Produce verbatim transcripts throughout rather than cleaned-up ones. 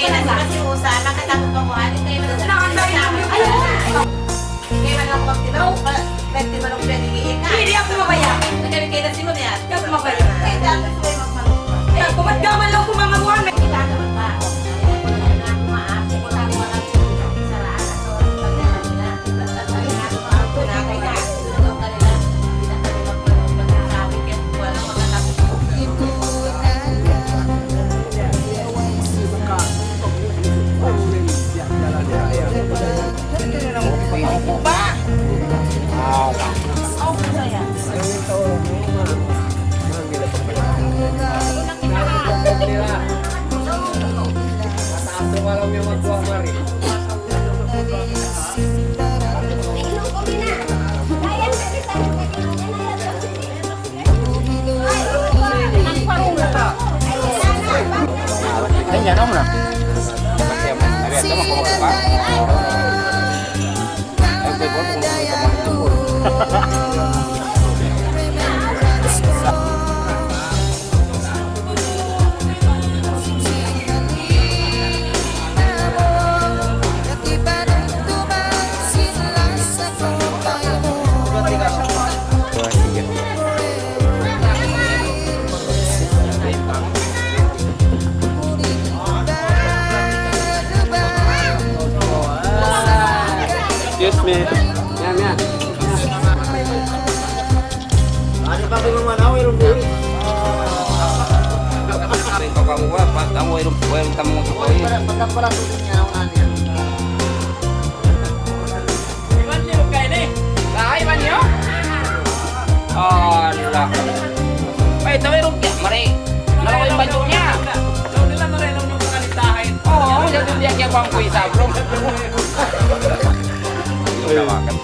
Kasi usa, nakatapos pa ko, ano, kayo na sa. Ayaw. Kayo na ako magtinaw, pa, pwede man ako pwede iikan. Hindi ako mabaya. Nagkabit kayo na si Mami, ah. Hindi ako mabaya. Kaya dapat ko yung magmalupa. Eh, kumadgaman lang kung mga buwan, may kita naman pa. Ako na, ako na, ako na, ako na, ako na, ako na, ako na, ako na, Excuse me. Yan, yan. Ano pa kayo mga naway, Rumbuy? Ito ka mo ba? Pat-, ang wayroon, wayroon tamang sa kawin. Pagka pala, pagka pala, susunod niya, ako na niya. Iban niyo, kayo ni? Ay, iban niyo? Ala. Ay, taway rin kaya, mare. Nalawa yung banyo niya. Daw nila mare nung yung pangalitahin. Oo, yan yung diyan kaya pang kuya sa bro. Yung nawakan.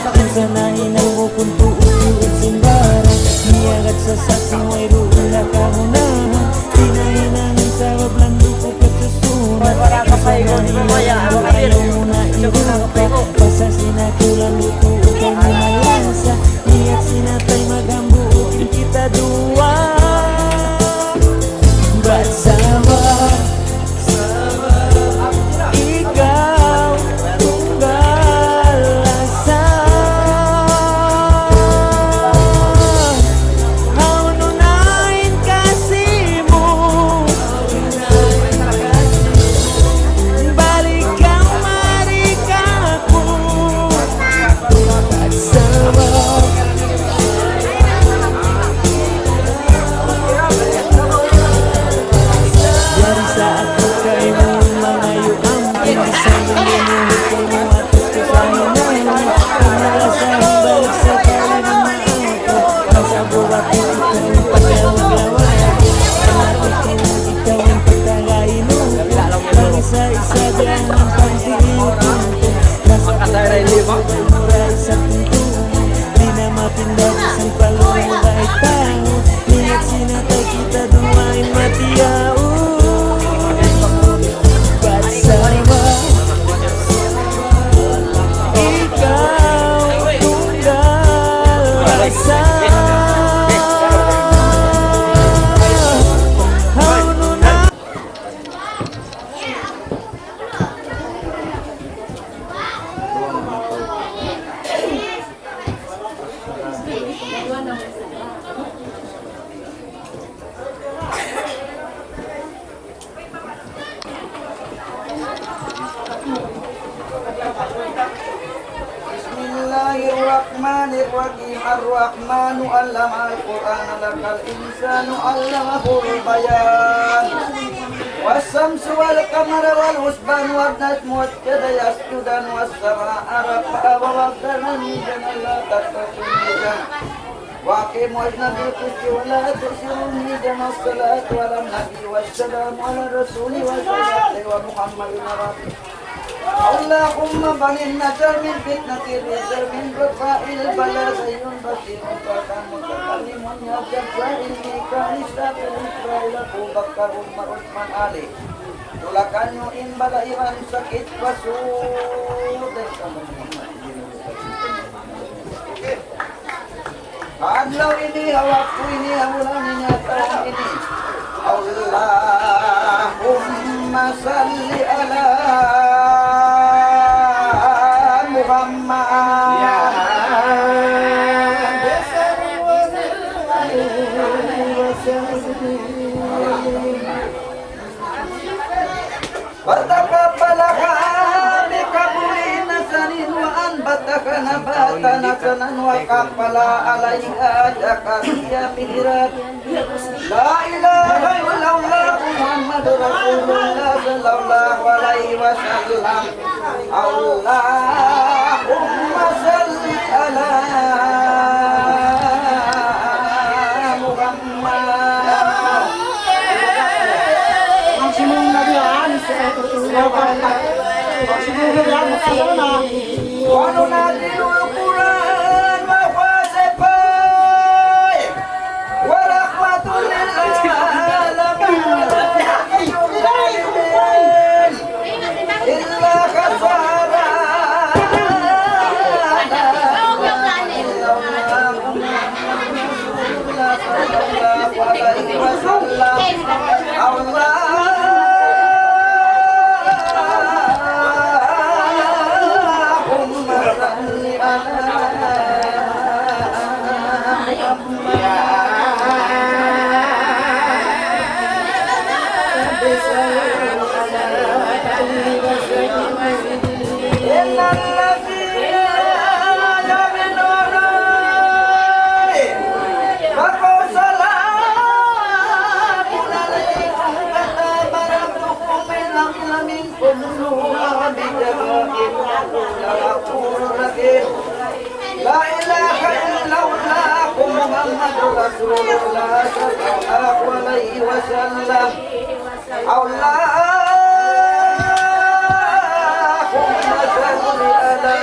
Minsan nahinang bukun tuud sin baran, miyagad sa saksi' wayruun na kagunahan. Di' nahinang sabab landu' ku kasusunan. Minsan nahinang ayaw mu na irupa, pasal sin aku landu' tuud kamu malasa. Niyat sin atay maghambuuk in kita duwa. Bat sabab ikaw tunggal asa. Hawnu na in kasi mu, balik kaw mari kāku'. Bat sabab yari sa aku kaymu mangayu' ampun, sa' in limuhut kaymu atas kasahinangan. Pamalasahan balik sakali na maapu, bang sa' buwat ikaw in paglawa-lawa. Pamati ku ikaw in pagtagainu. Bang isa-isa biya' ha panti' iyutun ku. Nasa ku kaymu mura isab tuntungan. Di' na mapinda bisan pa lugaw tau. Niyat sin atay kita duwa in matiyaun. Bat sabab ikaw tunggal asa. Hawnu na بسم الله الرحمن الرحيم. الرحمن علم القرآن خلق الإنسان علمه البيان. والشمس والقمر والحسبان والنجم والشجر يسجدان والسماء رفعها ووضع الميزان ألا تطغوا في الميزان وأقيموا الوزن بالقسط ولا تخسروا الميزان. والصلاة على النبي والسلام على الرسول وسيدنا ومحمد رسول اللهم بلغنا شر من فتنة الرجال من رفع البلاء سيد بشير سلطان متكلم يا جبار الميكال إسرافيل إسرائيل أبو بكر عمر عثمان علي. Tulakan niyu in bala' iban sakit pasud. Adlaw ini, ha waktu ini, ha bulan ini, ha tahun ini. اللهم صل على محمد. وتقبلها بقبول حسن وأنبتها نباتا حسنا وكفل عليها زكريا محرابا. لا إله إلا الله محمد رسول الله صلى الله عليه وسلم. اللهم صل على محمد. وننزل القرآن وهو شفاء ورحمة للعالمين. إلا خسارا. اللهم صل على محمد. إن الذين يؤمنون فقل سلام عليكم كتب ربكم إن عمل منكم سوءا بجهالة لغفور رحيم. لا إله إلا الله محمد رسول الله صلى الله عليه وسلم. اللهم صل على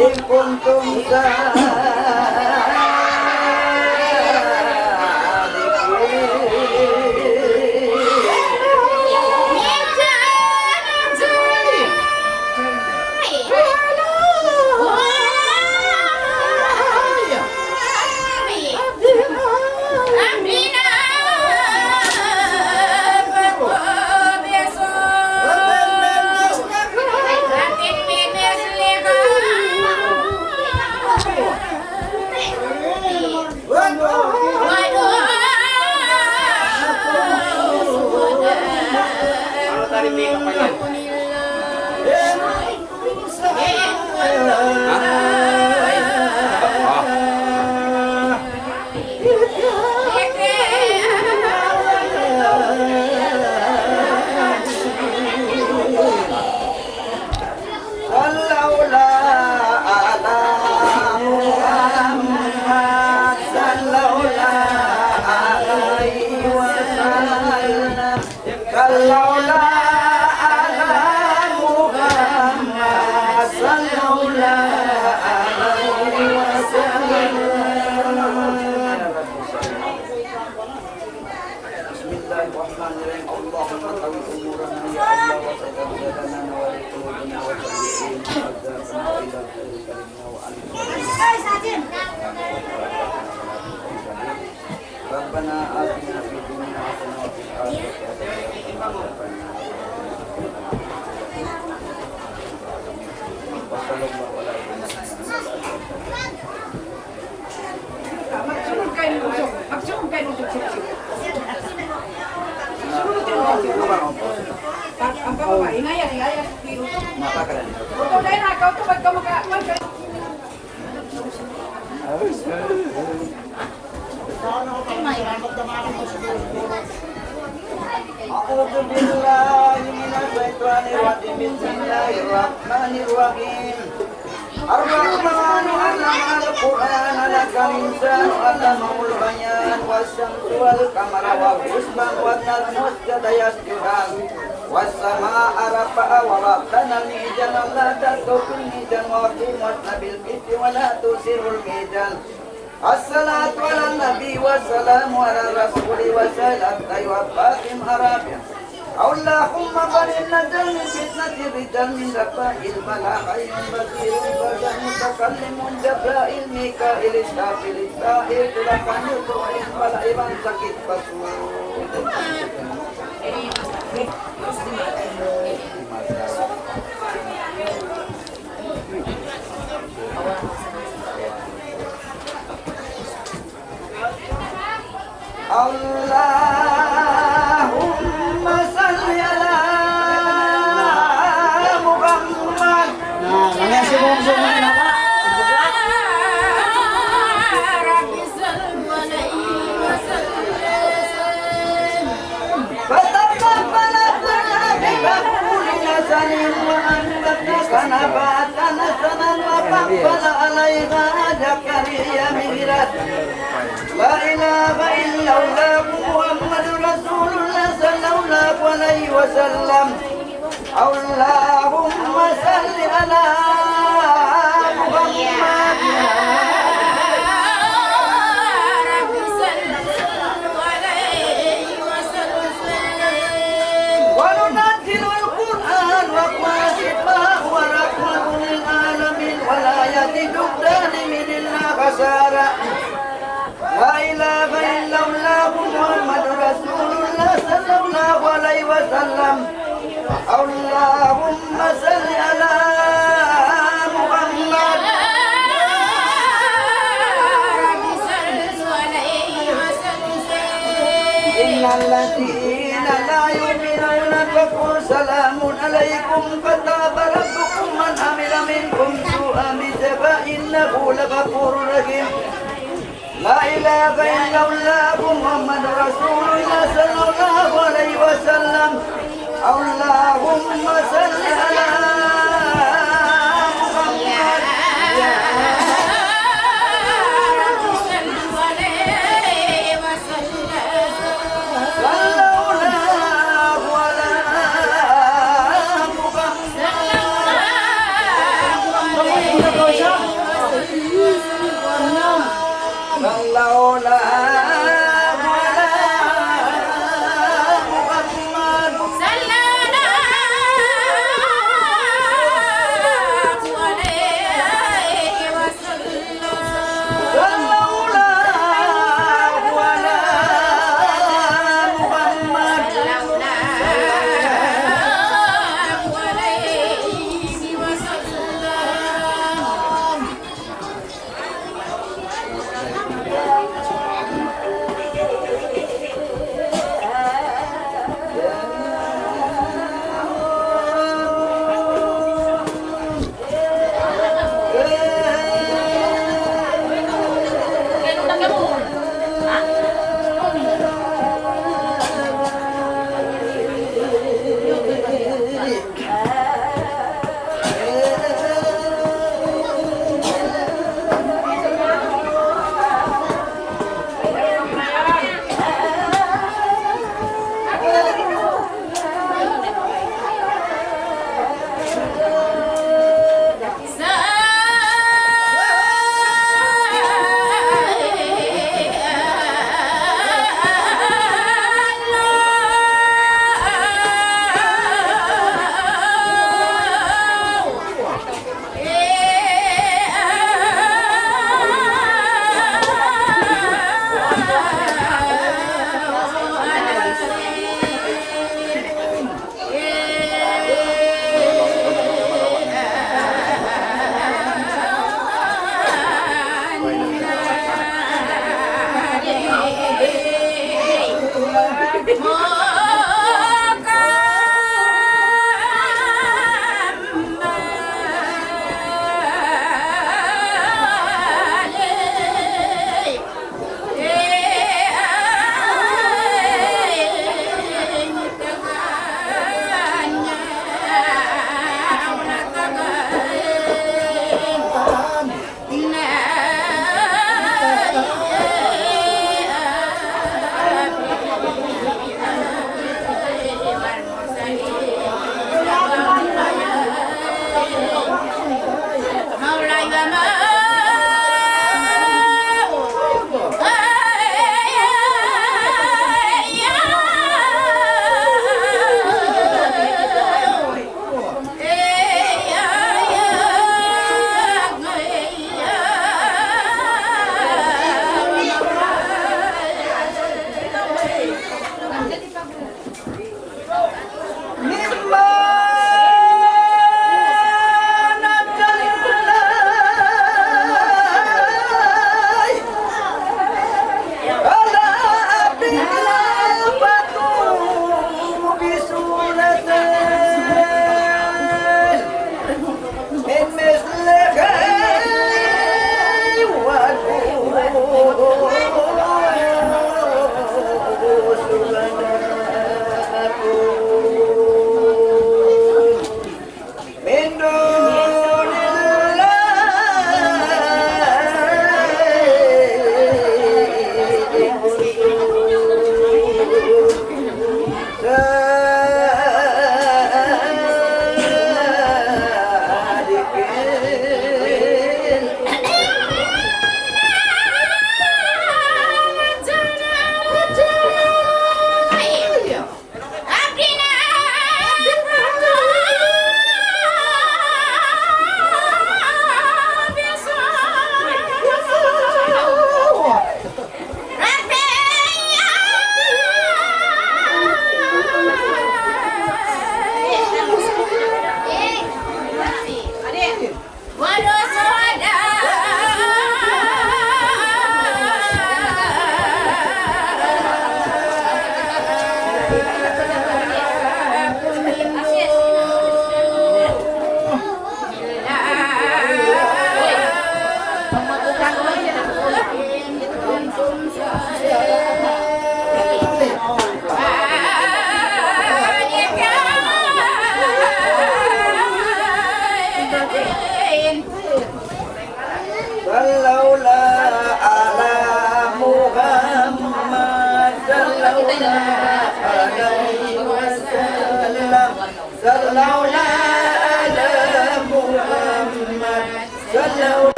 إن كنتم صادقين. ربنا آتنا في الدنيا حسنة وفي الآخرة حسنة وقنا عذاب النار. وصلى الله على سيدنا محمد. أعوذ بالله من الشيطان الرجيم. بسم الله الرحمن الرحيم. الرحمن علم القرآن خلق الإنسان علمه البيان والشمس والقمر والحسبان والنجم والشجر يسجدان والسماء رفعها ووضع الميزان ألا تطغوا في الميزان وأقيموا الوزن بالقسط ولا تخسروا الميزان. الصلاة على النبي والسلام على الرسول وسائر أتباعه وأتباعهم أرابيا. اللهم بلغنا من فتنة الرجال من رفائع الملا حي بصير برزخ متكلم جبرائيل ميكائيل إسرافيل إسرائيل تلقى نطق إسرائيل عن سكت فسود. اللهم صل على محمد. Nah, kami si Bong Song na ba? فتقبل ربنا بقبول حسن وأنبتك نباتا حسنا وفضل عليها زكريا مهرا. لا إله إلا الله محمد رسول الله صلى الله عليه وسلم. اللهم صل على محمد. وننزل القرآن وهو شفاء ورحمة للعالمين ولا يزيد الظالمين إلا خسارا. لا إله إلا الله محمد رسول الله صلى الله عليه وسلم. اللهم صل على محمد. إن الذين لا يؤمنون فقل سلام عليكم كتب ربكم من عمل منكم سوءا بجهالة إنه لغفور رحيم. لا إله إلا الله محمد رسول الله صلى الله عليه وسلم. اللهم صل على محمد. صلى الله على محمد. صلى الله على محمد.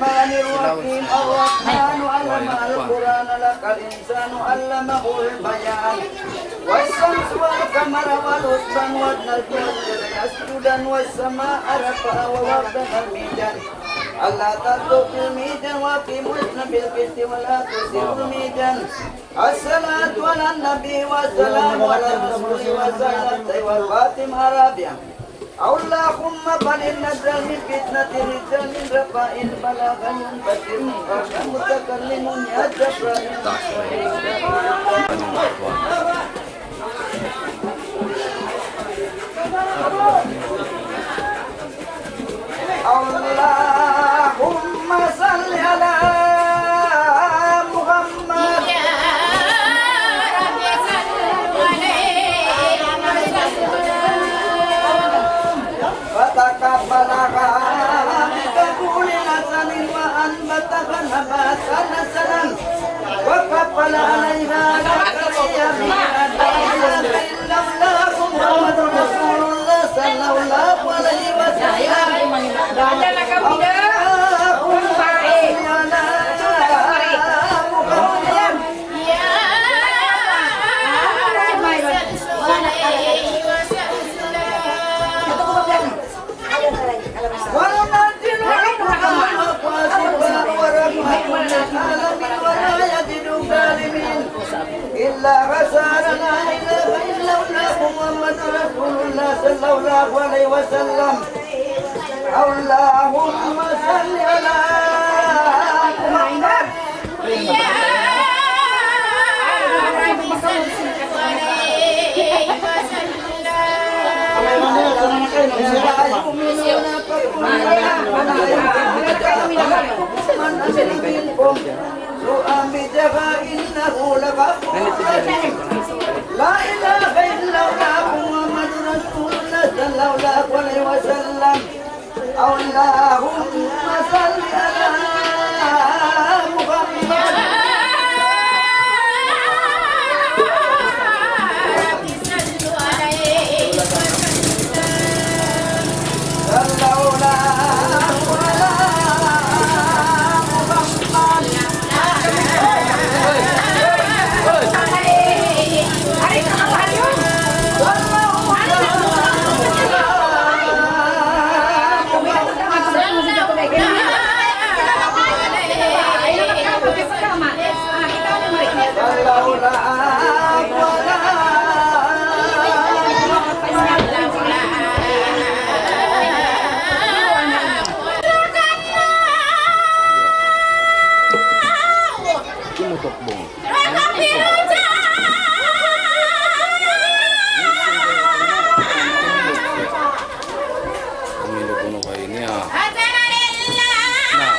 الرحمن الرحيم. الرحمن علم القرآن خلق الإنسان علمه البيان. والشمس والقمر والحسبان والنجم والشجر يسجدان والسماء رفعها ووضع الميزان. ألا تطغوا في الميزان وأقيموا الوزن بالقسط ولا تخسروا الميزان. الصلاة على النبي والسلام على رسول وسلم والخاتم الرابع. اللهم بلغنا من فتنة الرجال من رفع بلاغا ينبغي من قبل متكلم يا جبرائيل. اللهم صل على محمد. فتقبلها بقبول حسن وأنبتها نباتا حسنا وكفل عليها زكريا ميراثا. لولاكم محمد رسول الله صلى الله عليه وسلم. اللهم صل على محمد. وننزل القرآن وشفاء ورحمة للعالمين ولا يزيد الظالمين إلا خسارا. لا إله إلا الله محمد رسول الله صلى الله عليه وسلم. اللهم صل على محمد. سوءا بجفاء إنه لغفور رحيم. لا إله إلا الله محمد رسول الله صلى الله عليه وسلم. اللهم صل على محمد. صلى الله على محمد. Kumutok bung. Pemilu kuno kaya ini, ah. Nah.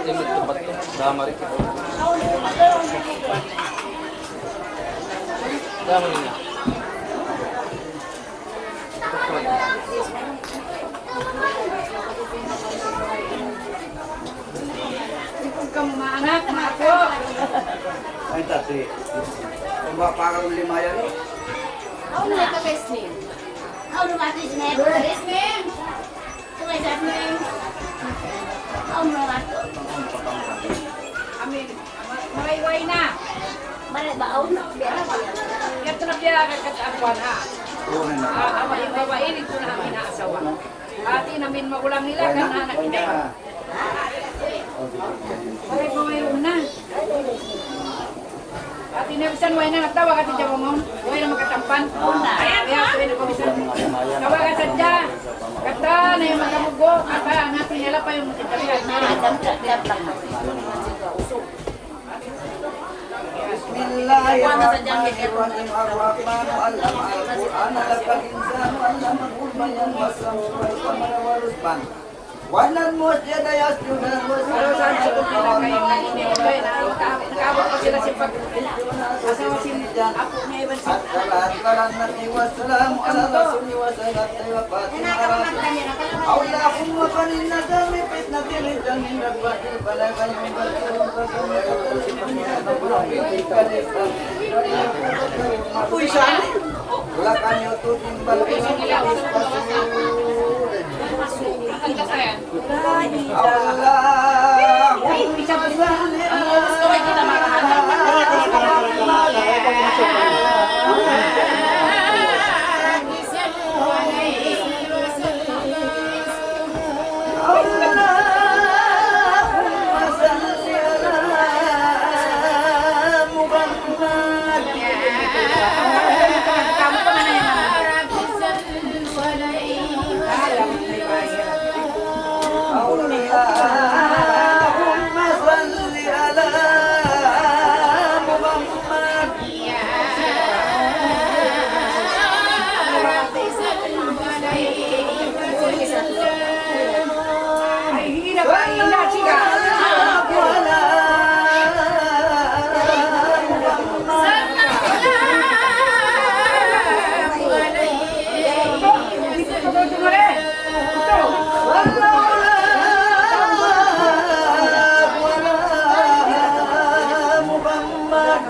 Limit to bat. Dama rin. Dama rin. Ipun kamu mga anak, mga apo. Ay, tati. Kung ba, parang lima yan, eh. How many ka, Kesmin? How many ka, Kesmin? How many ka, Kesmin? How many ka? Amin. Ma-, marayway na. Maray ba? Aw, na, biya na ba? Yadtu na biya ka, ka, kuwan, ha? Ah, awa, awa, ini ko na ang inaasawa. Hati namin magulang nila, kan anak nila. Maray ba, mayroon na? Hati na bisan way na nagtawag hati dyan mo. Way na makatampan. Kaya, way na bisan. Tawag hati dyan. Kata na yung makamugo, kata ang hati nila pa yung magkakalian na. بسم الله الرحمن الرحيم. الرحمن علم القرآن، خلق الإنسان، علمه البيان، الشمس والقمر والحسبان، والنجم والشجر يسجدان، والشمس والقمر والسماء والسلام على رسول وسلامة وفاطمة على اللهم فإن النجاة من فتنة الرجال من ربوة البلاء فينبت. Uy, saan? Wala ka niyo to, timbal ko sa mga Allahumma salli ala Muhammad. اللهم صل على محمد. اللهم صل على محمد.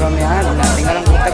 Yan, tingnan lang kita.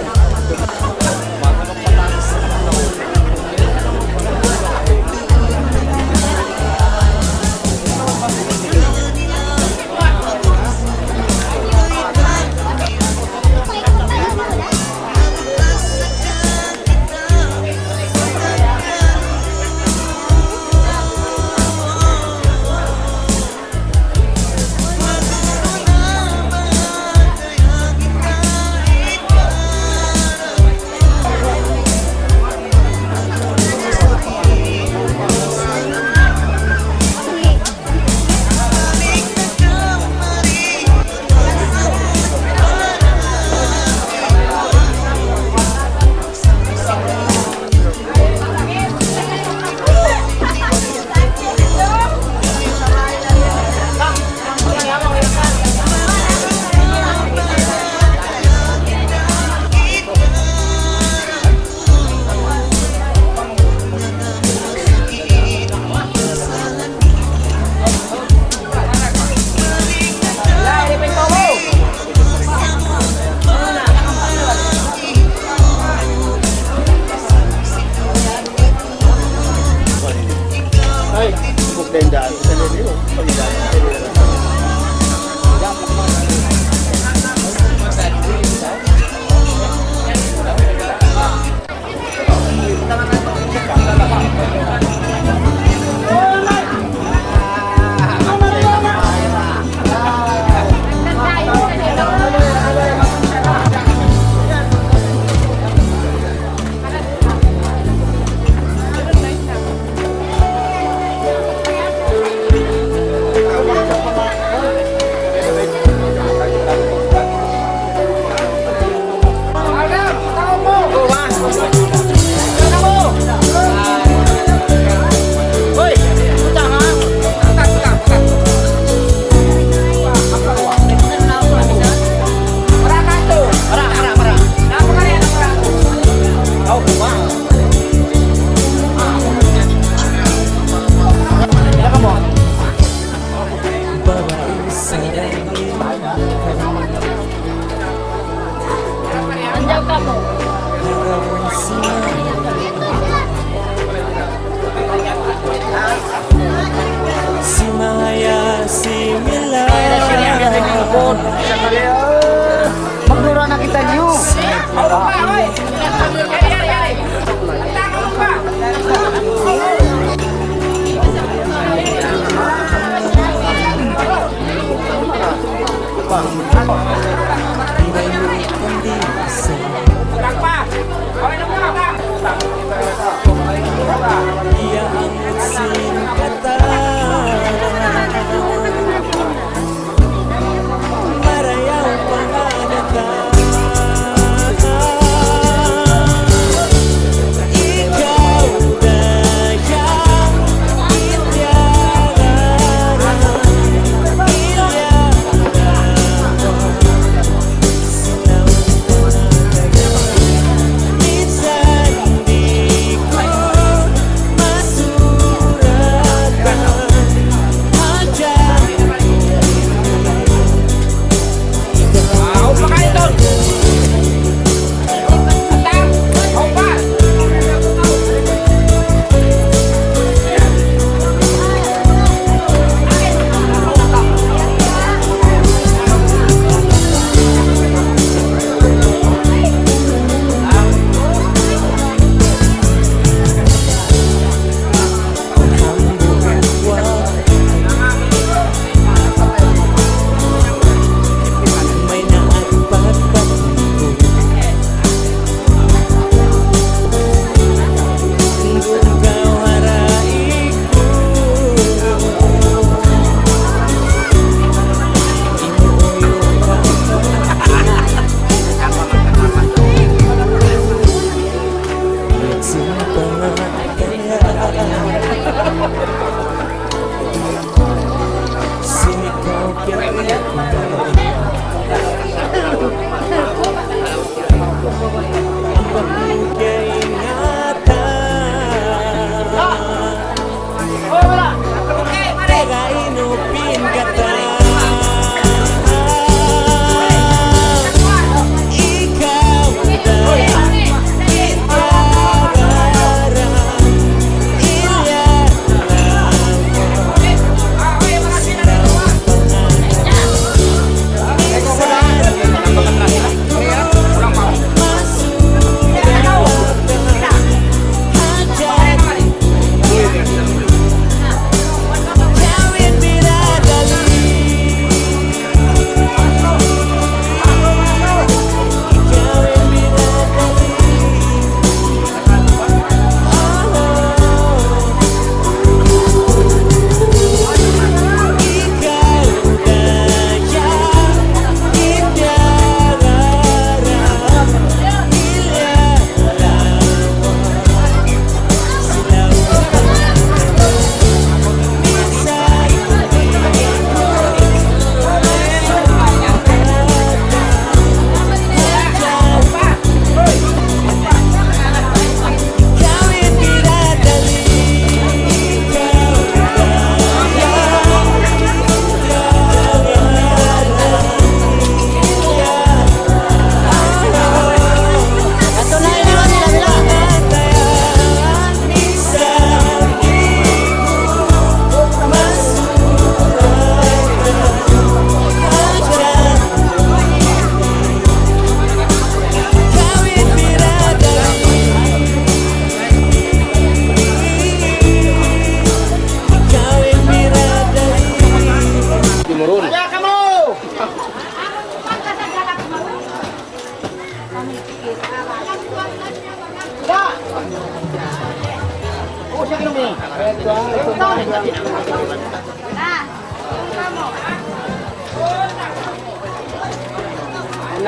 Magdura na kita niyu.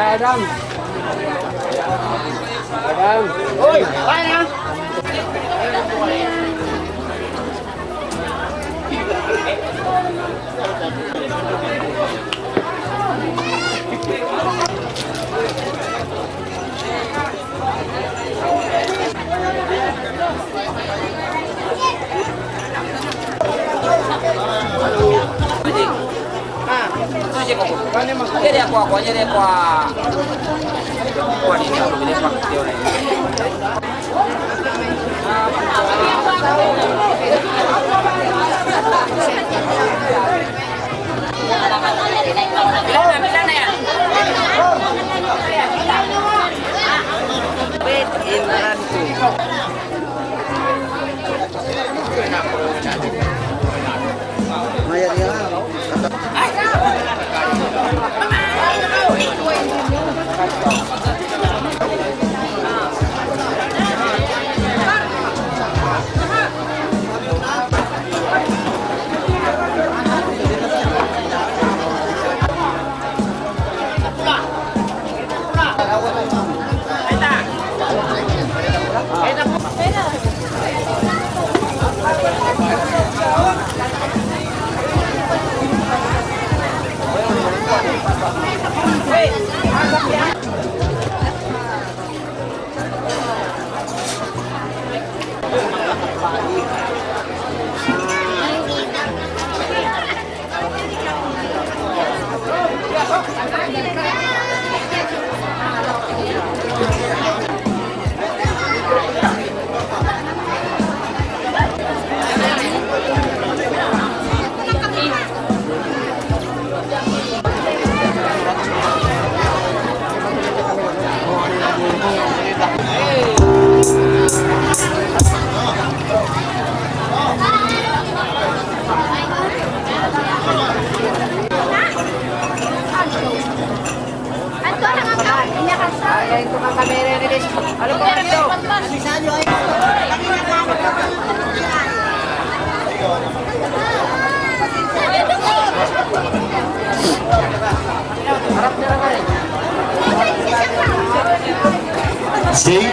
Adam. Adam. Uy, kaya na. Sing.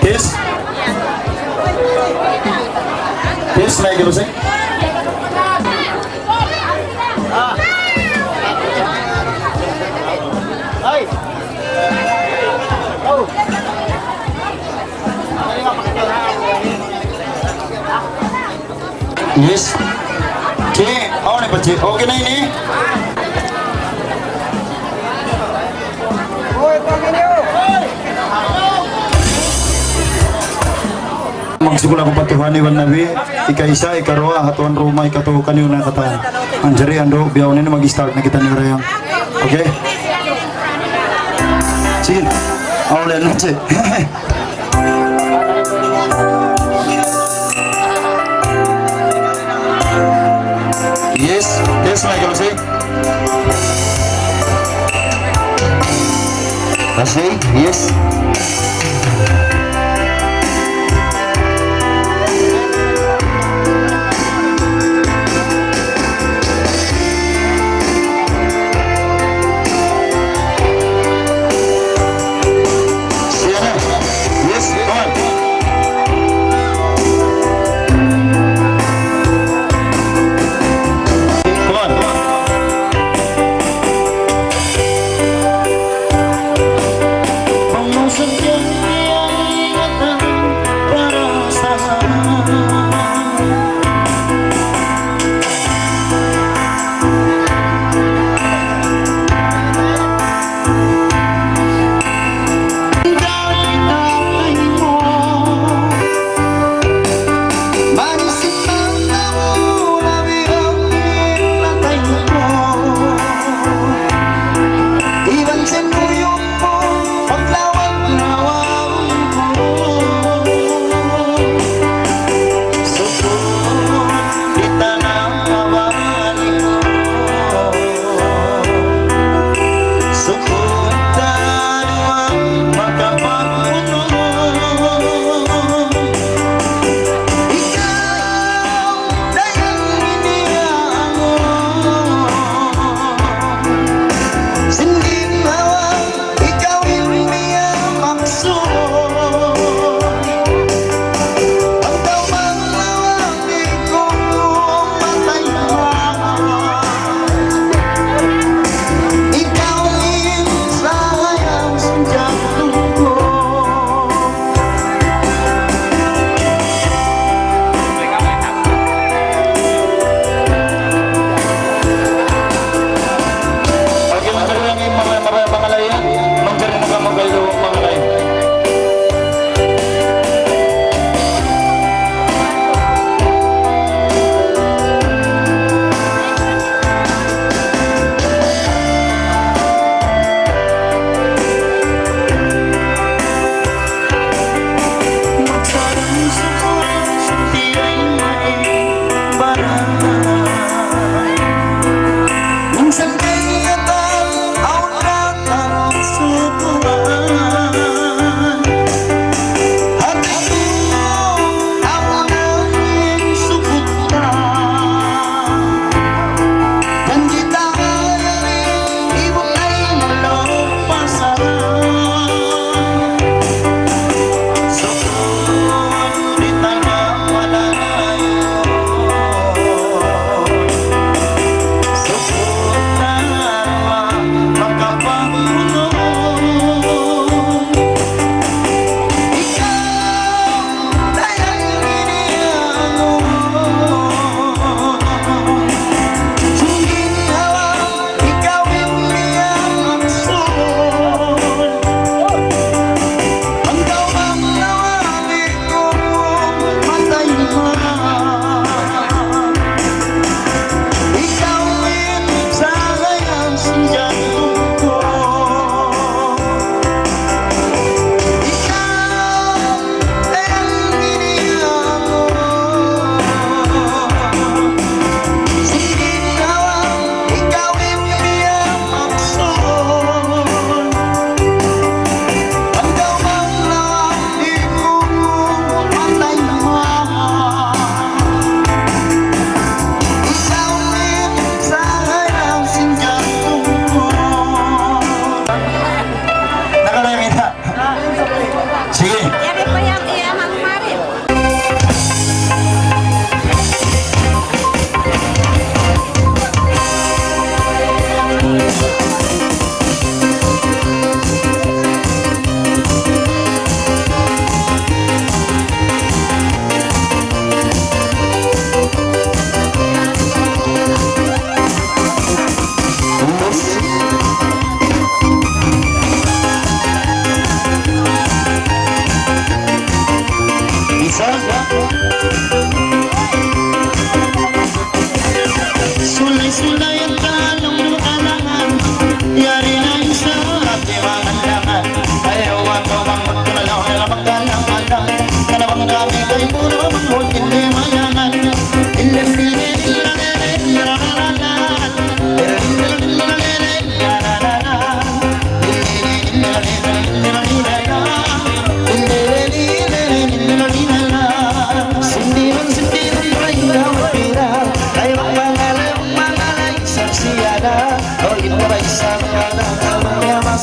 Test. Test, mic, hello, sing. Yes. Okay, awn na ba, okay na ini? Magsimula aku pa Tuhan iban Nabi, ikaisa, ikaruwa, ha tuan rumah, ikatū kaniyu na katan. Manjari andu', bihaun ini mag-start na kitaniyu dayang. Okay? Sige. Awn na, sige. Yes, yes, Michael, see? Asli, yes. Siya na. Yes, come on. Come on. Pangusap yan,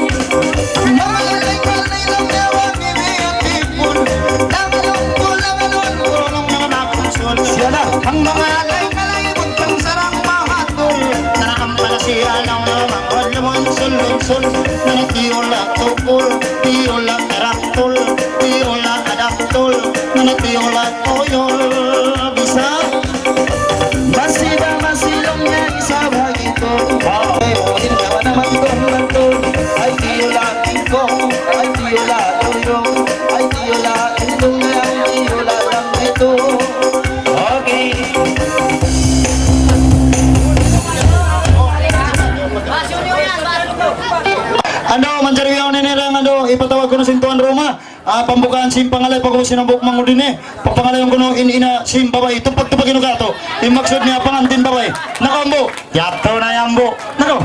Manga laylay-kalay laung niya wa bibi' at ipun. Lamalun ku, lamalun ku, laung niya makunsul. Siya na. Ang manga laylay-kalay buntang sarang mahatul. Sarang pala siya laung niya mangudlum unsul-unsul. Nana tiyula tukul, tiyula taraktul, tiyula kadaktul, nana tiyula tuyul. Bisa? Masi ba masi laung niya isab ha gitu. Ay, mu'min kawa naman kung mantul. Ay, tiyula tingkong. Ay, tiyula tuyong. Ay, tiyula indung lang, tiyula lang ito. Okay. Ando, manjari yaun ini lang, ando, ipatawag ku na sin tuan rumah. Ah, pambukaan sin pangalay, pag-ubus sin hambuuk mangud ini, pagpangalayan kunu' in ina sin babai, tupag-tupag inu katu'. In maksud niya, pangantin babai. Nakaw, ambu. Yadtu na yan, ambu. Nakaw.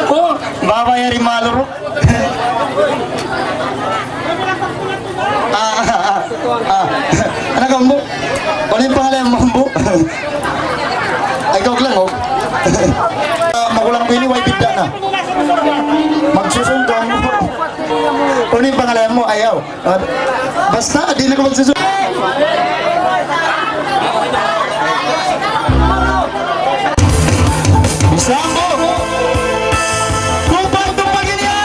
Oh, babai yari maluru. Ah, ah, ah, ah. Nakaw, ambu. Unu in pangalayan mu, ambu? Ay, ikaw lang, oh. Ah, magulang ku ini, way bidda' na. Magsusun ka, ambu. Unu in pangalayan mu? Ayaw. Ah, basta, di' na kaw magsusun. Bisan mu. Tupag-tupag ini, ah!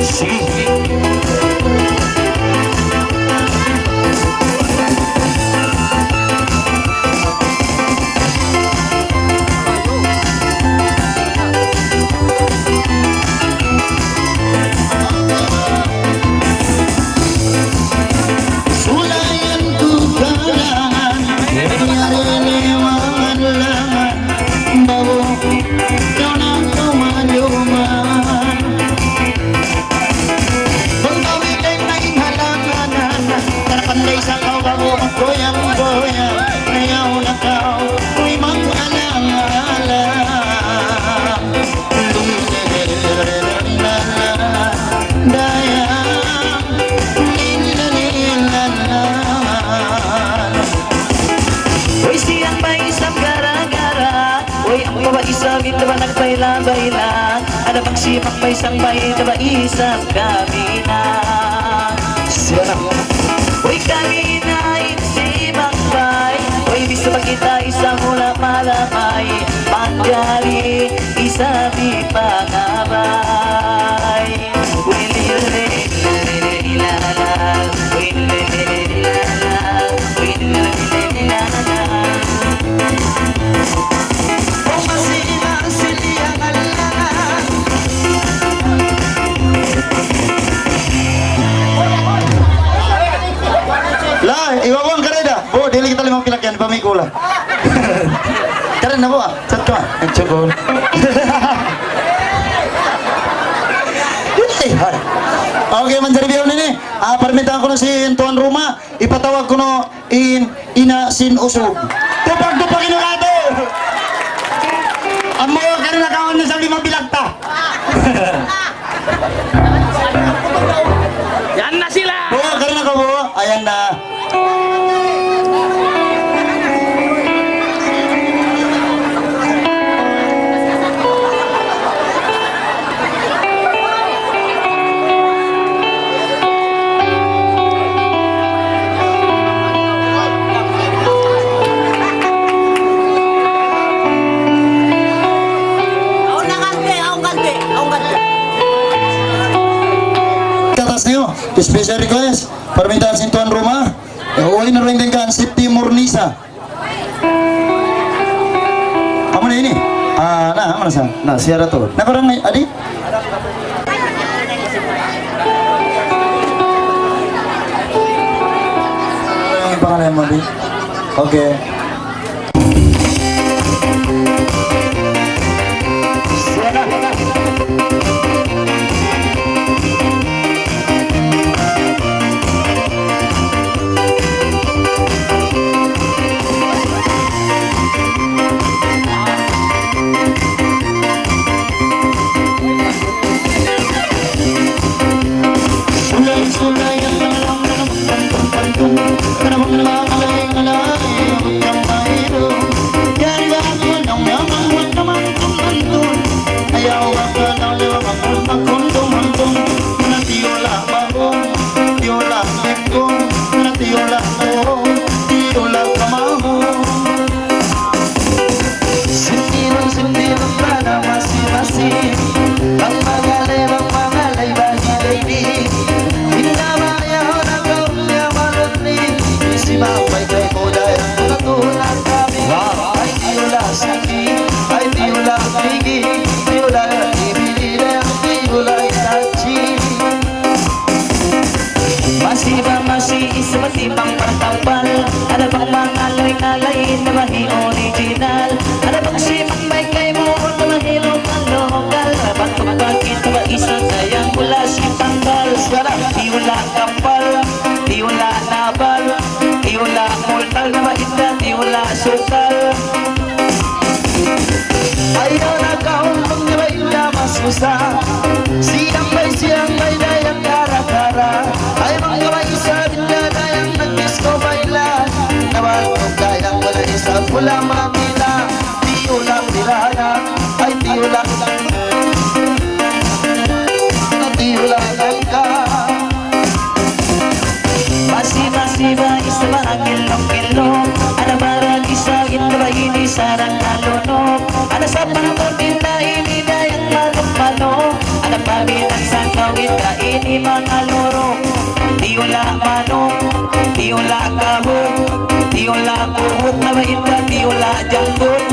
Sige. Sulayan ku kalangan, yari-yari lewangan-langan, bawo kaw na kumaluman. Bang bawi' kay main halanganan, tarpanday sa kaw bago maggoyang-goyang, ayaw na kaw, uy, mag-alang-alang. Dayang, lilalilalan. Uy, siyang may isang gara-gara. Uy, amu pa ba isab in taba nagbayla-bayla? Ada bang siya pang may isang bay taba isab kami na? Siya na. Uy, kami na in simagbay. Uy, bisa ba kita isab mula malamay? Manjari isab di pangabay. Tara na po, ah. Sa' tuwan. Ang tsukol. Eh, hari. Okay, manjari biya' ini. Ah, parmintaan ku na sin tuan rumah, hipatawag kunu' in ina' sin usug. Tupag-tupag in ugatu. Amu, kari na kawan na sa' lima bilagta. Yan na sila! Bu, kari na kaw, bu. Ayan na. Katas niyu, special request, parmintaan sin tuan rumah. Eh, uwi na rin din kan, Siti Murnisa. Amu na ini. Ah, na, amu na sa. Na, siya ra to. Na, barang ni, adi? Ano in pangalan mu, adi? Okay. Sindirun-sindirun tana masi-masi. Bang magalay, bang magalay, bagi baby. Inda maya na kaum ya malutni. Si mamay kay kuda yang katuna kami. Wow. Ay, tiyula siki, ay, tiyula pigi, tiyula ibili, tiyula itachi. Masi ba masi isab timbang partampal, ada bang mangalay-ngalay na mahi original, ada bang siman bay kaymu na mahi lokal-lokal, ada bang tupaki tuba isa kayang mula si tanggal. Suara tiyula kampal, tiyula nabal, tiyula multal na mahinda, tiyula sukal. Ayaw na kaun manggawa' inda masusa. Siyang bay, siyang bay, dayang kara-kara. Ay manggawa' isab inda dayang nagdisko bayla. Nawal ko dayang wala' isab pula makina. Tiyula pirana, ay tiyula. Tiyula langka. Masi-masi ba isab agil-agil, ana barang isab inda ba ini sarang kalunok. Ana sapantun inda ini dayang manuk-manuk. Ana paminan sa kawin da ini mangaluruk. Tiyula manuk, tiyula kabuk, tiyula kubuk na ba inda tiyula janggut.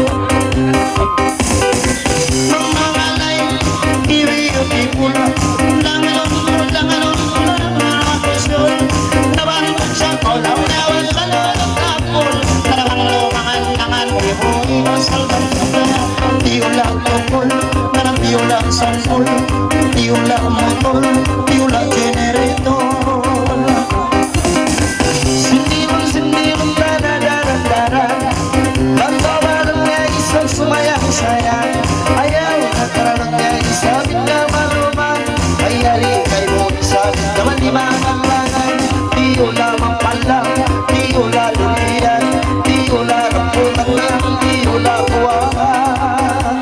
Mangalay, iwi uti pula. Langalun, langalun, langalun, kusul. Naban sa kolaw, naban sa lolo, kapul. Naban lumangan, langan, ibu, ibu, salban, salban. Tiyula tukul, naban tiyula sangkul. Tiyula mutul, tiyula generator. Sindirun-sindirun tana daran-daran. Bang kawalan niya isab sumayang-sayang. Ayaw na kawalan niya isab inda maluman. Ay yari kaymu isab inda malimangan-langan. Tiyula mapalang, tiyula lulian, tiyula rambutan, tiyula kuwangan.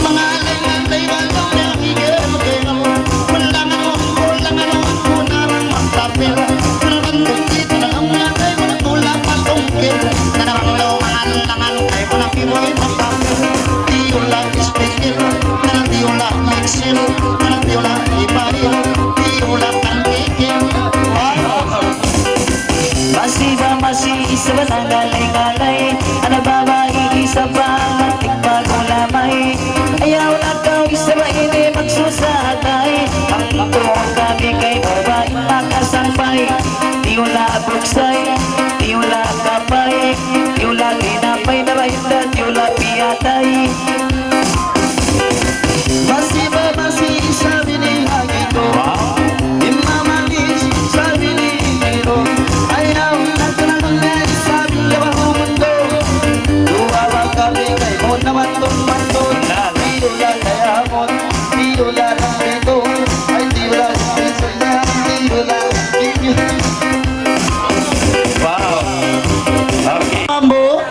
Mangalay-ngalay, walau na higil-higil. Kulangan, kulangan, kunarang magtapil. Kulangan, kulangan, kulangan, kulangan, tungkil. Nanarang lumangan-langan, kay muna piboy magtapil. Tiyula ispikil, nanang tiyula miksil, nanang tiyula ipail, tiyula tangkikil. Wow! Masi ba masi isab mangalay-ngalay, ana babai isab mantik magulamay. Ayaw na kaw isab ini magsusatay. Ang tuwang kami kay babai makasampay. Tiyula buksay, tiyula kapay. Wow. Okay. Ambo.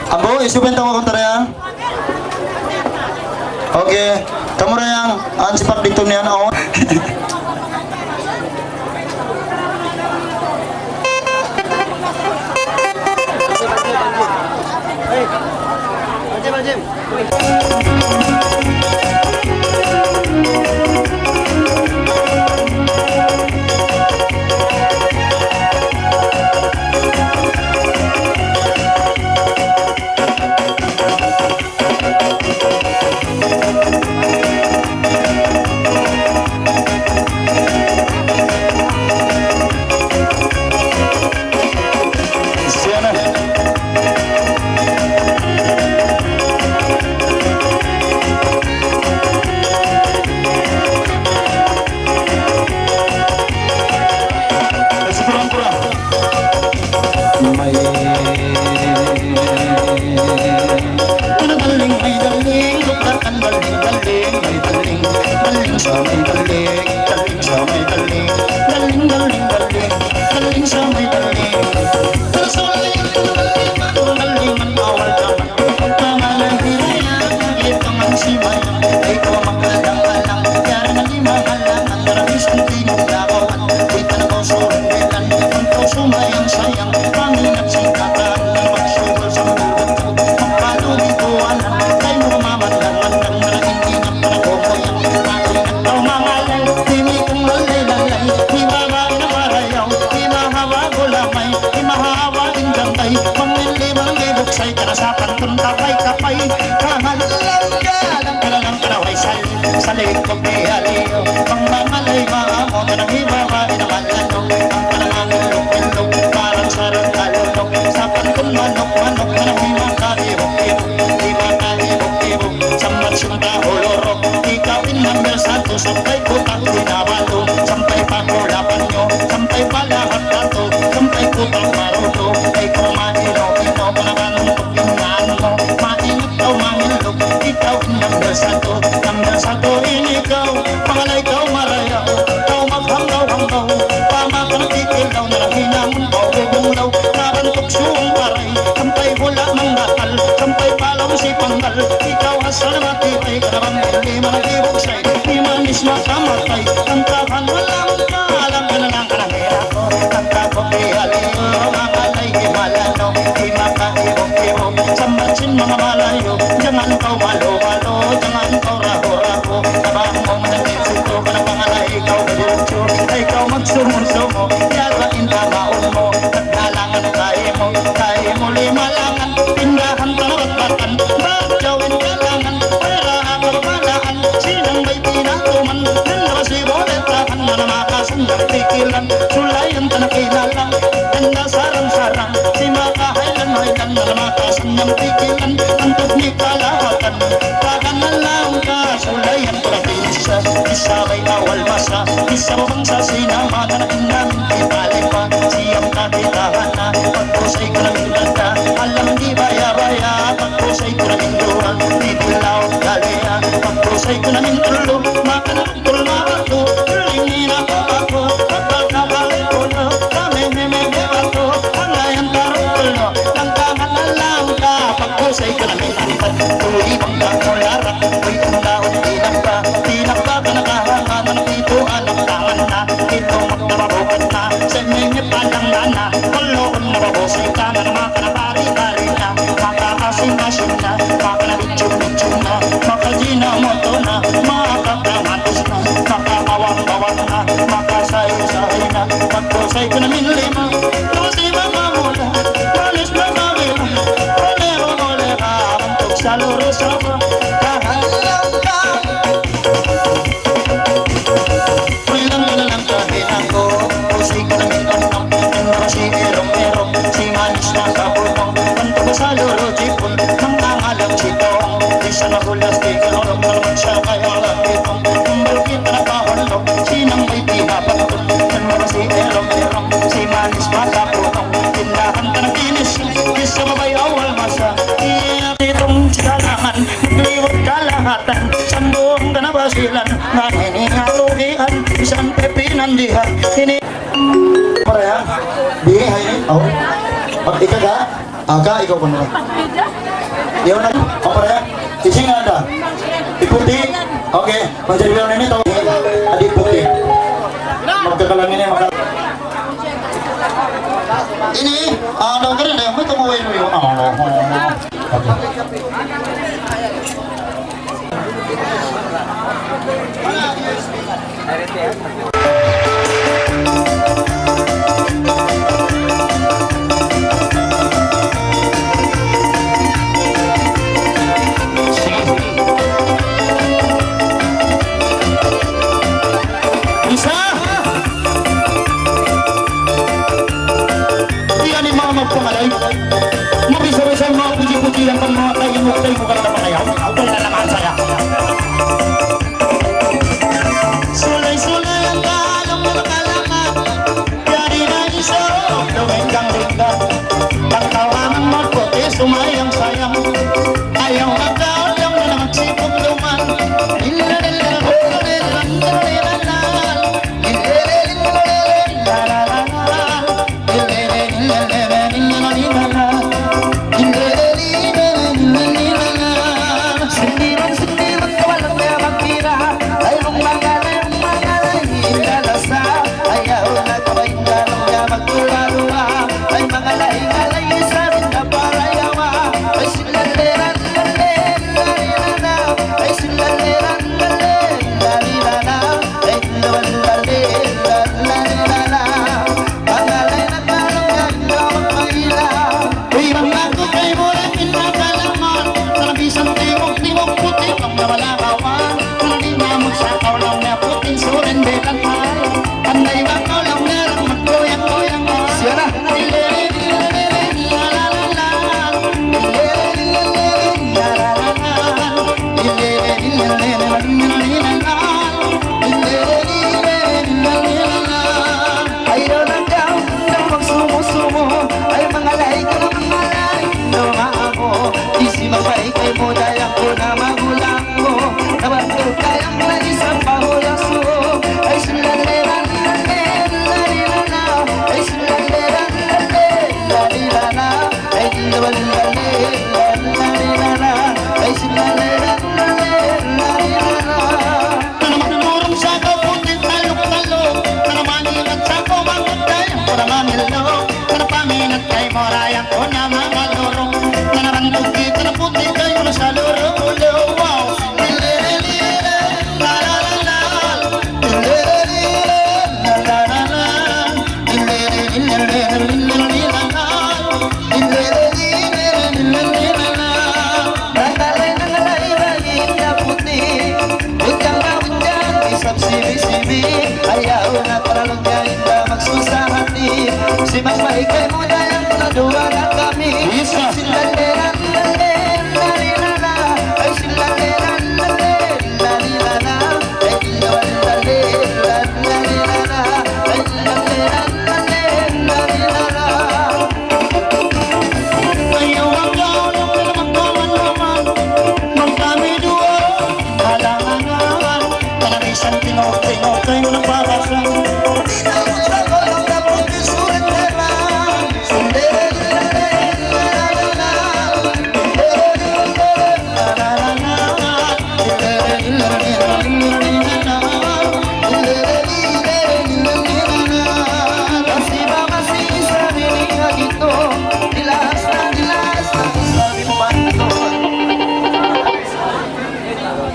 Ambo, isubu in tau aku tara ya. Okay. Kamu ra yan, an sipak ditu niyan, oh. Sambat Sunda Uluruk, ikaw in number satu, sampay Kota Kinabalu, sampay pa Kulabanyo, sampay pa Lahad Batu, sampay Kota Marudu, ay kung mahino-hino, panabantuk in naan mu, maingat kaw mangilug, ikaw in number satu, number satu in ikaw, pangalay kaw marayaw, kaw maghanggaw-hanggaw, pamakan tikil daw na hinang kaw bubunglaw, nabantuk suwang paray, sampay hula' manggatal, sampay palaw si panggal, ikaw asal matibay, kanaban di' malagibug say, di' manis makamatay, kantahan walang kalang, kananang kanahira ko, kanta ko kiyaliyo, mangalay himalano, di' makaibug-ibug, sambat sin manga Malayu, jangan kaw malu-malu, jangan kaw ragu-ragu, tabang mu managin situ, kanapangalay ikaw badiritsu, ay ikaw magsumu-sumu, yara in tamaun mu, nagdalangan kaimu, kaimu lima langan, pindahan talabat batan, bagyaw in kalangan, wala' kababalaan, sinang bay pinatuman, nanda ba si boleh tahan, na namakasan ng pikilan, sulayan tanah kinalang, nanda sarang-sarang, si makahaylan-haylan, na namakasan ng pikilan, antuk ni kalahatan, paganalang ka, sulayan pala pinsa, isa bay awal masa, isa bang sa sinama, na nakinam, Di' palipa, siyam ka kitahana, pagkusay ku na minta, alam di' baya-baya, pagkusay ku na minduwa, di' dilaw kaliya, pagkusay ku na mintulu, maka na tulma aku, lingin aku aku, kapag nakalipulo, kami mimimi aku, ang layan tarong tulo, langkahan na langka, pagkusay ku na minta, tuwi bang ka mulara, uy, ang laot, tinapa, tinapa ka nakahangan, ang pituan, ang tangan na, Ito magtababukan na, sa inyo padang na na, kaloon na babusitan, na makanabari-bari na, makakasing-kasing na, makanabitsum-bitsum na, makajinamoto na, makakamatis na, Sambung ka na Basilan, ngan ini alugian, bisan pe pinandihan, ini. Paraya, di, hay, oh. Pag ika ga, aga, ikaw pa naman. Yaw na, oh, paraya, ising ada. Iputi, okay, manjari yaw na ini, tau, adi puti. Magkakalang ini, maka- Ini, ah, daw ka rin, eh, may tumuwi mo yun. Ah, ah, ah, ah. Isa! Yan in manga magpangalay. Mabisa-bisa in manga puji-puji yan, pag manga tayo mo, tayo mo ka na naman kaya. Ako na naman saya. Sulay-sulay ang kalam mo, kalamat. Yari na iso, lumenggang-lenggang. Pagkawanan mo, puti, sumayang-sayang. Ayaw na ka, ayaw na naman, sipag luman. Siya na. Ay, daw na daw, daw magsumu-sumu. Ay, mangalay ka na, mangalay. Daw maamu, di' siya mabay kaymu, dayang ku na magulang mu. Nabantuk kayang na isang pahulasu. Ay, sulaleran, laleran, lalilana. Ay, sulaleran, laleran, lalilana. Ay, sulaleran, laleran, lalilana. Ay, sulaleran, laleran, lalilana. Nanaman turung sa kaputing taluk-taluk, nanaman ingat sa kumangkutay, nanaman ilok, nanapaminat kay Morayang ko na mangalurung, nanaman puti, nanaputi kay Rosalurung ulo, wow. Lilililila, la, la, la, la. Lilililila, la, la, la, la. Isa.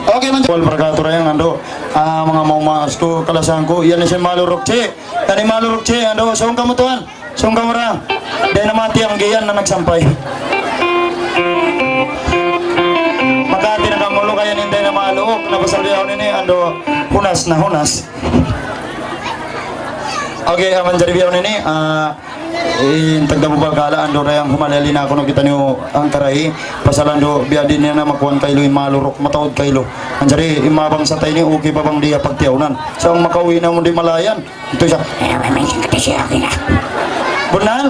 Okay, man. Wal barakatuh, Rayang, andu'. Ah, manga maumaas ku, kalasahan ku, yan na siya maluruk, ci. Yan in maluruk, ci, andu', sungkamu tuwan. Sungkamu ra. Dayn ha mati ang giyan na nagsampay. Makati na kamu, lukayan in dayn ha maluuk, na pasal bihaun ini, andu', hunas na, hunas. Okay, ah, manjari bihaun ini, ah, in tagdapu balkala, andu' ra yang humalali na aku na kitaniyu ang karai, pasal andu' biya' di' niya na makuan kailu in maluruk, mataud kailu. Manjari, in manga bangsa ta ini, okay pa bang di' pagtiyaunan. Sa' ang makauwi na mu di' malayan, itu siya, eh, may, may singkat siya, okay na. Bunnal?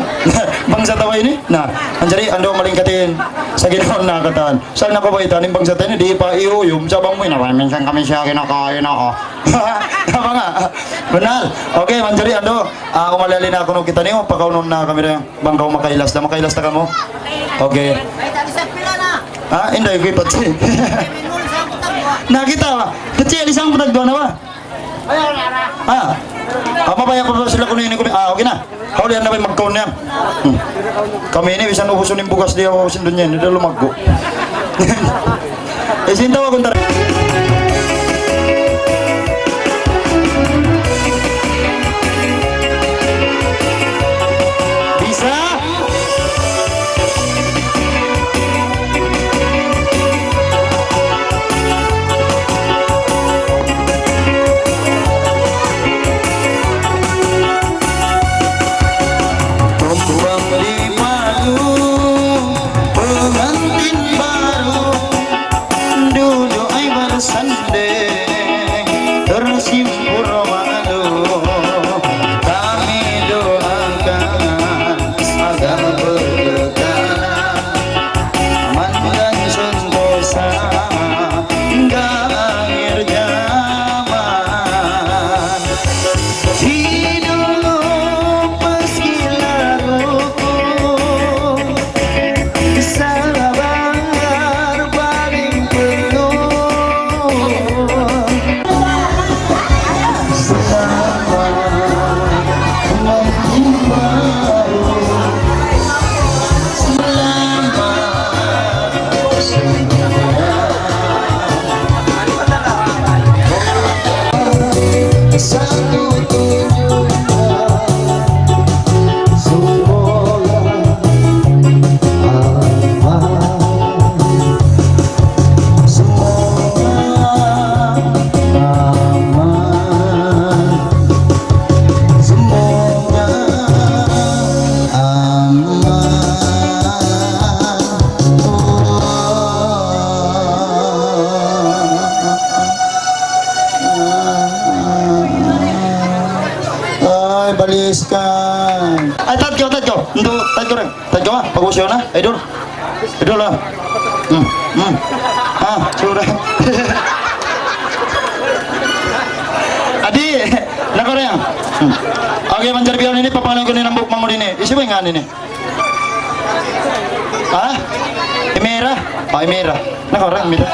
Bangsa ta ba ini? Na, manjari andu' malingkatin sa' ginawa na katan. Sa' na ku ba ita in bangsa ta ini, di' pa iyuyum sa' bang mu ina, minsan kami siya kinakain ako. Apa nga? Bunnal. Okay, manjari andu', ah, umalali na kunu' kitaniyu, pakaunun na kami rin. Bang kaw makailas na, makailas na kamu? Okay. Ha? Inday, okay, patsi. Na kita ba? Patsi, isang patagduan na ba? Ah. Ah, mabaya' pa sila kunu' ini kunu'. Ah, okay na. Hawli na ba in magkaun niya? Hmm. Kami ini, bisan ubusun in bugas diya, ubusun dunya, di' da lumaggu'. Eh, sinta wa kuntara. Bisa? Pembuang di baru, pengantin baru, duduk ai bersanding, tersimpul malu. Kami doakan agar berkekalan, mandan sentosa hingga akhir zaman. Di dulu pas kila rukun, sabar paling perlu. Selamat mengimbau. Selamat. Satu tujuan, semoga aman. Semoga aman. Semoga aman. Ay, baliskan. Ay, tadkaw, tadkaw. Ndu, tadkaw rin. Tadkaw, ah. Pag-usayaw na. Idol. Idol, ah. Hmm, hmm. Ah, sura. Adi, naku rin. Hmm. Okay, manjari bihaun ini, papangalan ku in hambuuk manghud ini. Hisiyu ba in ngān ini? Ha? Imira? Oh, Imira. Naku rin, Imira.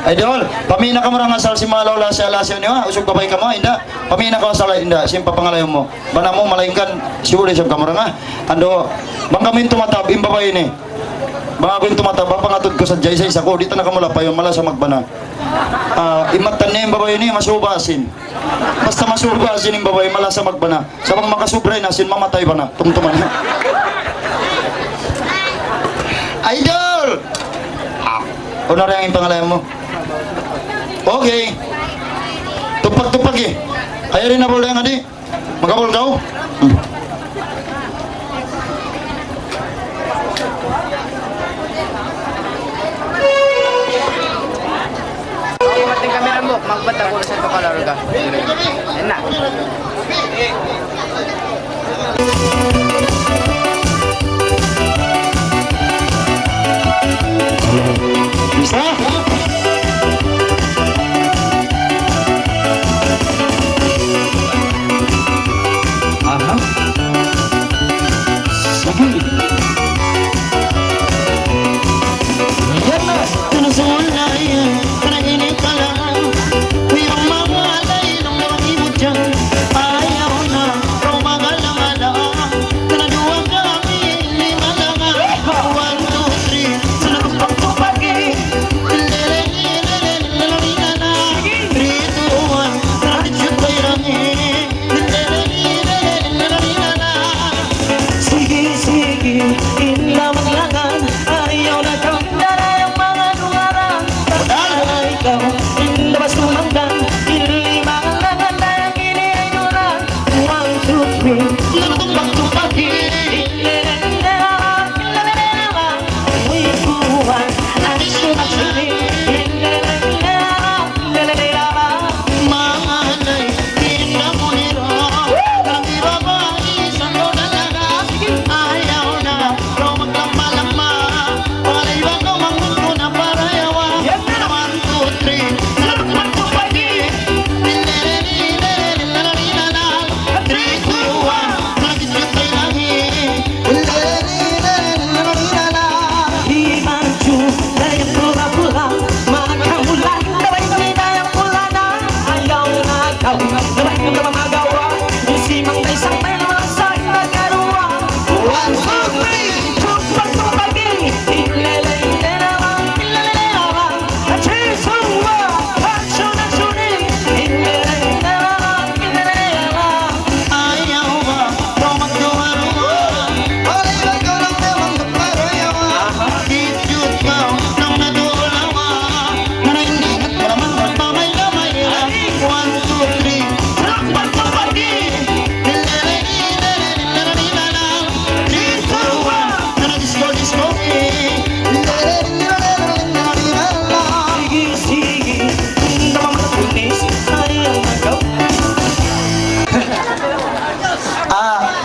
Idol, pami' na kamu ra asal sin malawla si alasi ini, wa? Usug babai kamu, inda'. Pami' na kaw asal, inda'. Sin papangalayu' mu. Bana mu, malaingkan, sibu' da isab kamu ra, ha? Andu', bang kamu in tumatab, in babai ini. Bang aku in tumatab, papangatud ku sadja, isa-isa ku, di' ta na kamu lapayun, malasa magbana. Ah, in mattan niya in babai ini, masuba sin. Basta masuba sin in babai, malasa magbana. Sa' bang makasubra in asin, mamatay bana. Tumtuman niya. Idol! Ah, unu ra in pangalayu' mu? Okay. Tupag-tupag eh. Ayaw rin na bala yan, adi. Makabul kaw? Hmm. Dumating kami na mo, magbata ko sa Tokalarga. Yan na. Bisa?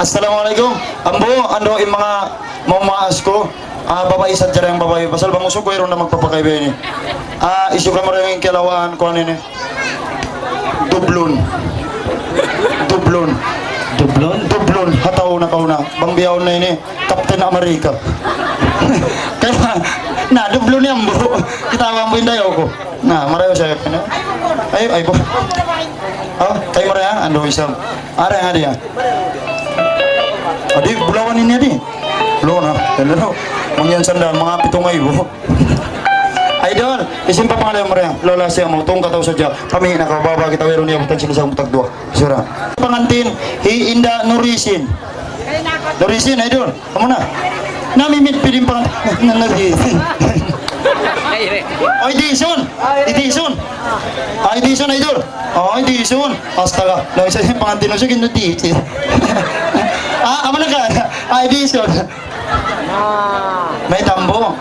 Assalamualaikum. Ambo, andu' in manga mamaas ku. Ah, babai sadja, in babai. Pasal bang usug ku, wayruun na magpapakay biya' ini. Ah, hisiyu kamu ra in kiyalawaan ku ini. Dublon. Dublon. Dublon? Dublon. Ha tau nakauna. Bang bihaun na ini, Captain America. Kaya, na, dublon niya, ambo. Kita' ba ambo in dayaw ku. Na, marayaw siya. Ay, ay, bo. Oh, kayu marayaw, andu' isab. Ada yang ada ya? Adi, bulawan ini adi. Bulawan, ha? Hello. Mangyan sandal, manga pitung ngaibu. Idol, isin pa pangalan mu rin. Lola siya mo, tung kataw sadja. Kami nakababa kita, wayruun niya, butan sila sa mutag duwa. Sura. Pangantin, hi Inda Nurisin. Nurisin, idol. Kamu na. Namimit piling pangantin. Na, na, Nurisin. Oy, Dison. Hi, Dison. Ay, Dison, idol. Ay, Dison. Astaga. Na, isa yung pangantin mo, sige, Nurisin. Ah, kamu na ka. Ay, Dison. May tambo.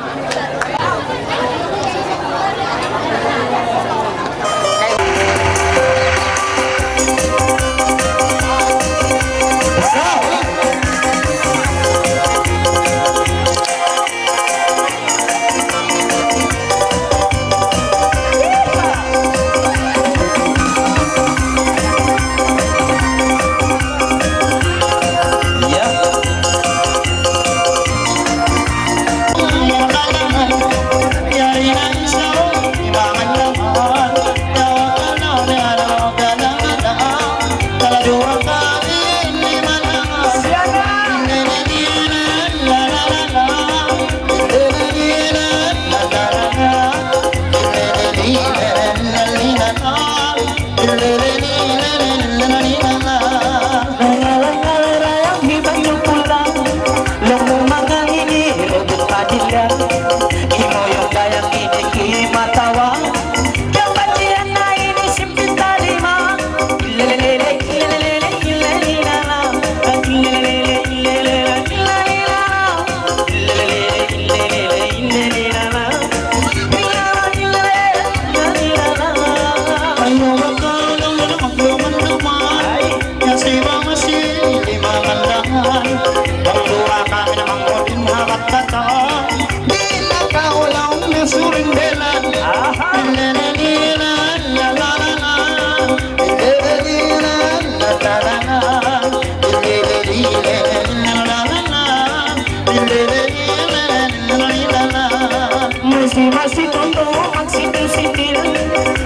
Masi-masi tundu' magsitil-sitil.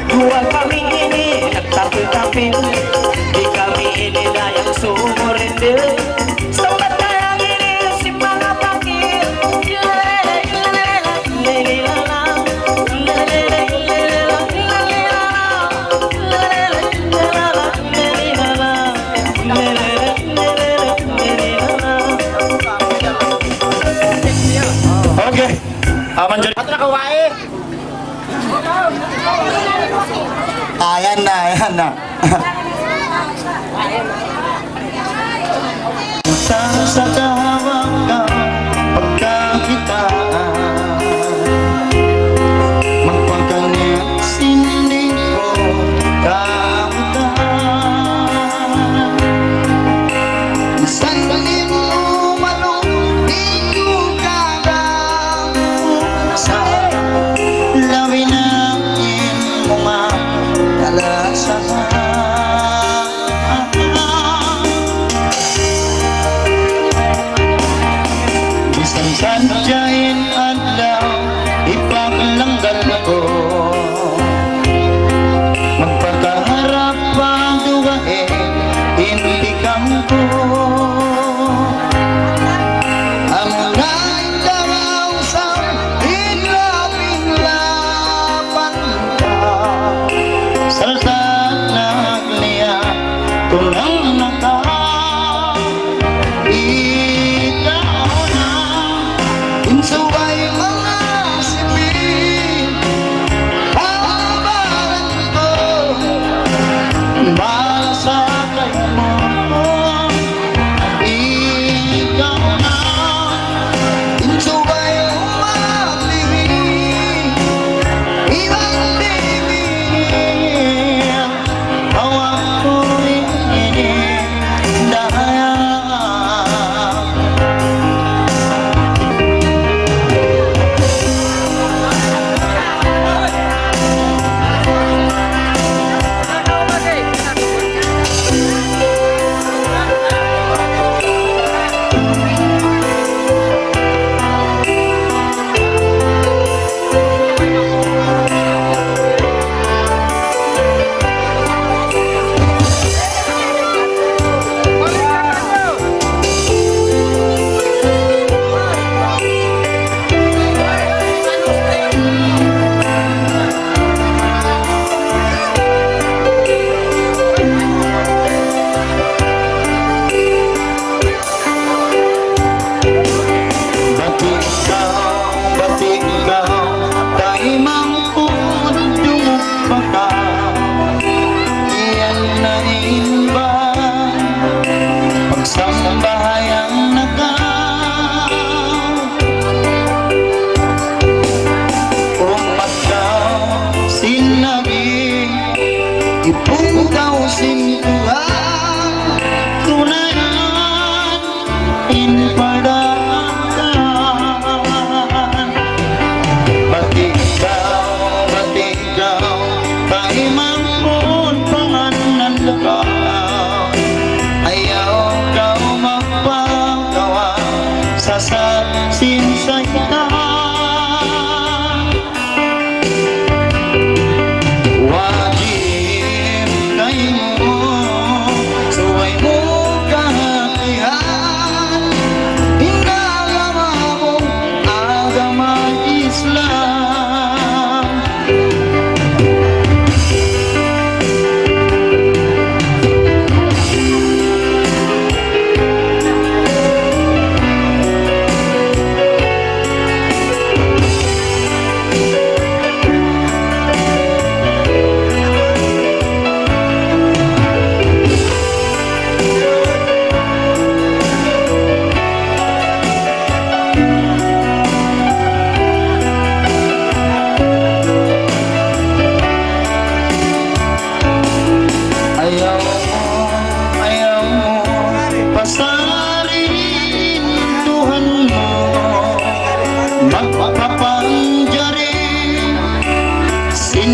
Duwa kami ini nagtapil-tapil. Di' kami ini dayang sumurindil. Sambat dayang ini sin manga pakil. Okay. Aman jud. Ayan na, ayan na. Sa, sa kahawakan, pagkakitaan, magpakaniya, sinding ko, kamutan. Minsan di' mu malung, di' ku kagam-usan, labi na in manga kalasahan.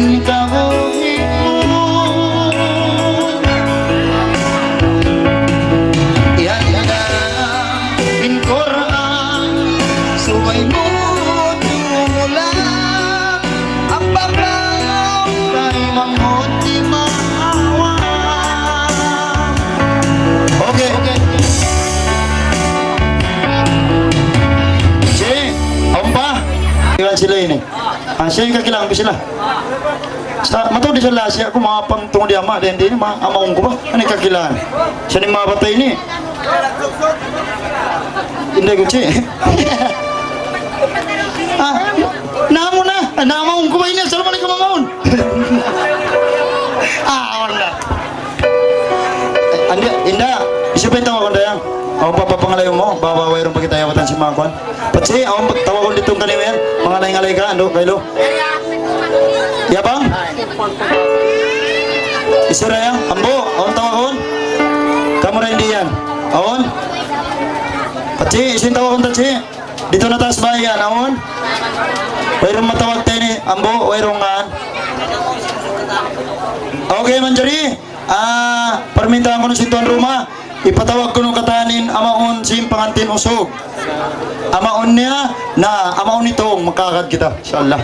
Yan na in Qur'an, subay mu tumulang, ang paglaom kay mangod di maawa. Okay. Sige, awn pa. Iwan sila ini. Ah, siya in kakilahan ku sila. Sa', mataud di' sila siya ku, manga pangtungud di' ama', dayn di' ini, manga amaun ku ba? Unu in kakilahan? Siya in manga bata' ini. Inday ku, Chi. Ah, namu na. Ah, amaun ku ba ini? Assalamualaikum, amaun. Ah, awn na. Andi', Inda, hisiyu pa in tawag ku, Inda, yan? Awn pa, pa pangalayu mu, bang wayruun pa kita yabatan sin manga kuwan. Pachi, awn pa, tawagun didtu kaniyu yan. Mangalay-ngalay ka, andu', kaylu. Ya, bang? Hisiyu ra yan? Ambo, awn tawagun? Kamu ra in di' yan. Awn? Pachi, hisiyu in tawagun ta, Chi? Didtu na taas bay yan, awn? Wayruun matawag ta ini, ambo, wayruun ngan. Okay, manjari. Ah, parmintaan kunu' sin tuan rumah, ipatawag kunu' katan in amaun sin pangantin Usug. Amaun niya, na, amaun Itung, makagad kita, insya Allah.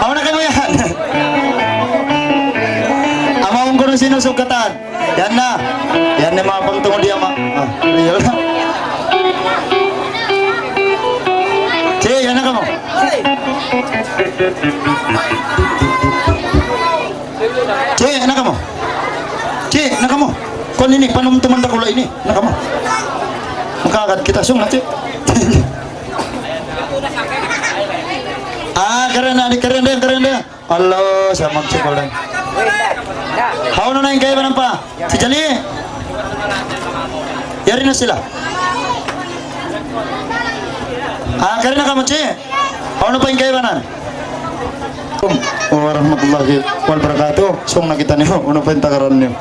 Awn na kamu yan. Amaun kunu' sin Usug katan. Yan na. Yan na in manga pangtungud di' ama'. Ah, real na. Chi, yan na kamu. Chi, yan na kamu. Chi, yan na kamu. Kuwan ini, panumtuman dakula' ini. Yan na kamu. Makagad kita, sung na, Chi. Ah, karen na, di' karen da, karen da. Allah, sa' magsukul da. Hawnu na in kaibanan pa? Si Jali. Yari na sila. Ah, kari na kamu, Chi. Hawnu pa in kaibanan? Warahmatullahi wabarakatuh. Sung na kitaniyu. Unu pa in takaran niyu?